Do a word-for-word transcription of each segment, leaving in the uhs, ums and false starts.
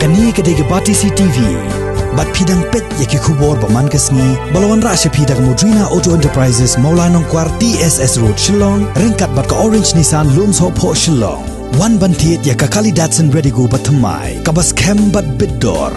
Kane ka dei ka Batesi T V. Bad phi dang peit ïa ki khubor ba man ka sngi ba la wanrah sha phi da ka Modrina Auto Enterprises, Mawlai Nongkwar, T S S Road, Shillong, ryngkat bad ka Orange Nissan, Lumshyiap, Shillong. Wan ban thied ïa ka kali Datsun Redigo ba thymmai, kaba skhem bad bit dor.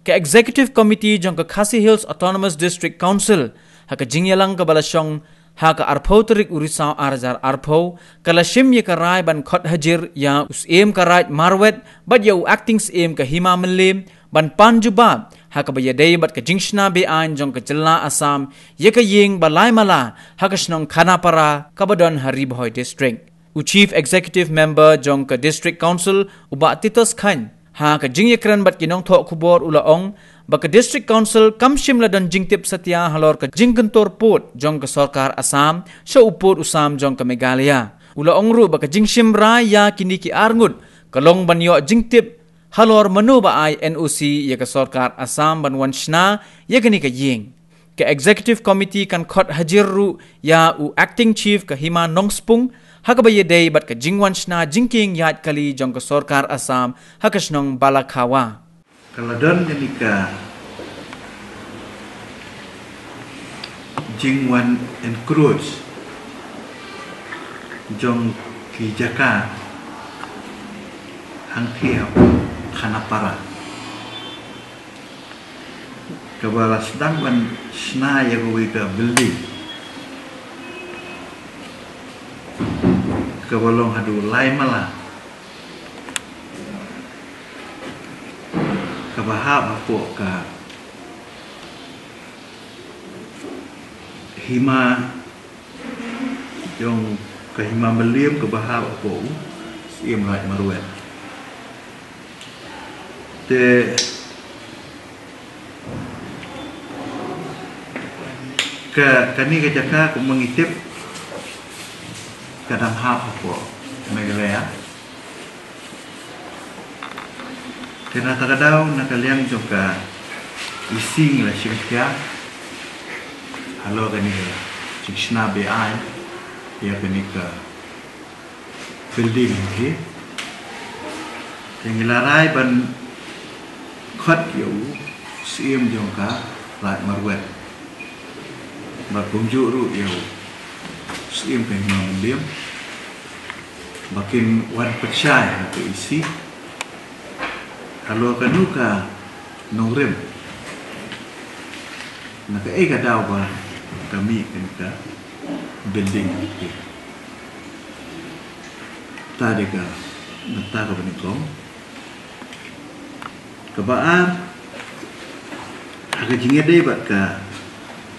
Ka Executive Committee jong ka Khasi Hills Autonomous District Council, ha ka jingïalang kaba la shong ha ka arphew tarik u Risaw ar hajar arphew, ka la shim ïa ka rai ban khot hajir ïa u Syiem ka Raid Marwet bad ïa u Acting Syiem ka Hima Mylliem ban pan jubab ha kaba ïadei bad ka jingshna be-aiñ jong ka jylla Assam ïa ka ïing ba lai mala ha ka shnong Khanapara kaba don ha Ri Bhoi District. U Chief Executive Member jong ka District Council, u Bah Titus Chyne, ha ka jingïakren bad ki nongthoh khubor u la ong ba ka District Council kam shym la don jingtip satia halor ka jingkyntur pud jong ka sorkar Assam sha u pud u sam jong ka Meghalaya. U la ong ruh ba ka jingshim rai ïa kine ki arngut ka long ban ïoh jingtip halor mano ba ai N O C ïa ka sorkar Assam ban wan shna ïa kane ka ïing. Ka Executive Committee kan khot hajir ruh ïa u Acting Chief ka Hima Nongspung ha kaba ïadei bad ka jingwan shna jingkieng ïaid kali jong ka sorkar Assam ha ka shnong Balakhawa. Ka la don kane ka jingwan encroach jong ki jaka hangthie ha Khanapara, kaba la sdang ban shna ïa kawei ka building kaba long haduh lai mala, kaba hap hapoh ka hima jong ka Hima Mylliem, kaba hap hapoh u Syiem Raid Marwet. Te ka, kane ka jaka kumba ngi tip ka dang hap hapoh Meghalaya. Te na kata ka daw, na ka liang jong ka E C ngi la shim khia halor kane ka jingshna be-aiñ ïa kane ka building hi. Te ngi la rai ban khot ïa u Syiem jong ka Raid Marwet, bad kumjuh ruh ïa u Syiem ka Hima Mylliem ba kin wan pynshai ha ka E C halor kano ka nongrim, na kaei ka daw ba ka mih kane ka building. Te dei ka, na kata kaba nyngkong. Kaba ar, ha ka jingïadei bad ka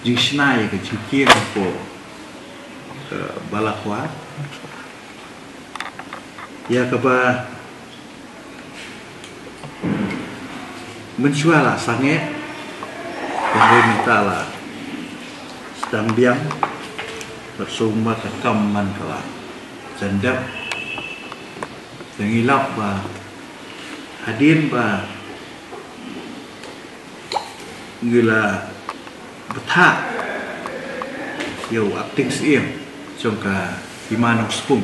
jingshna ïa ka jingkieng hapoh, eh, Balakhawa, ïa kaba mynshuwa la sangeh, hynrei mynta la sdang biang, bad sumar ka kam man ka la jan dep. Te ngi lap ba hadien ba ngi la bthah ïa u Acting Syiem jong ka Hima Nongspung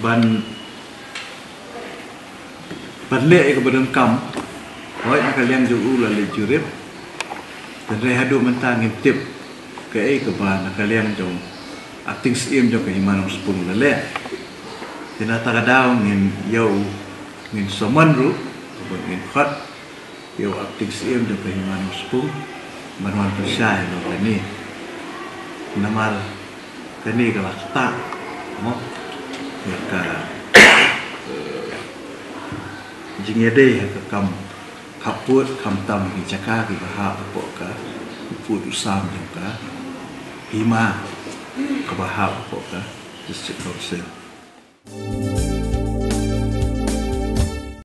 ban, ban leh ïa kaba donkam, hooid na ka liang jong u la leit jurip, hynrei haduh mynta ngim tip kaei kaba na ka liang jong Acting Syiem jong ka Hima Nongspung la leh. Te na kata ka daw ngin ïa u, ngin summon ruh, ngin khot ïa u Acting Syiem jong ka Hima Nongspung ban wan pynshai halor kane. Namar kane ka la ktah, mo, ïa ka, eh, jingïadei ha ka kam khappud, khamtam ki jaka kiba hap hapoh ka u pud u sam jong ka hima kaba hap hapoh ka District Council.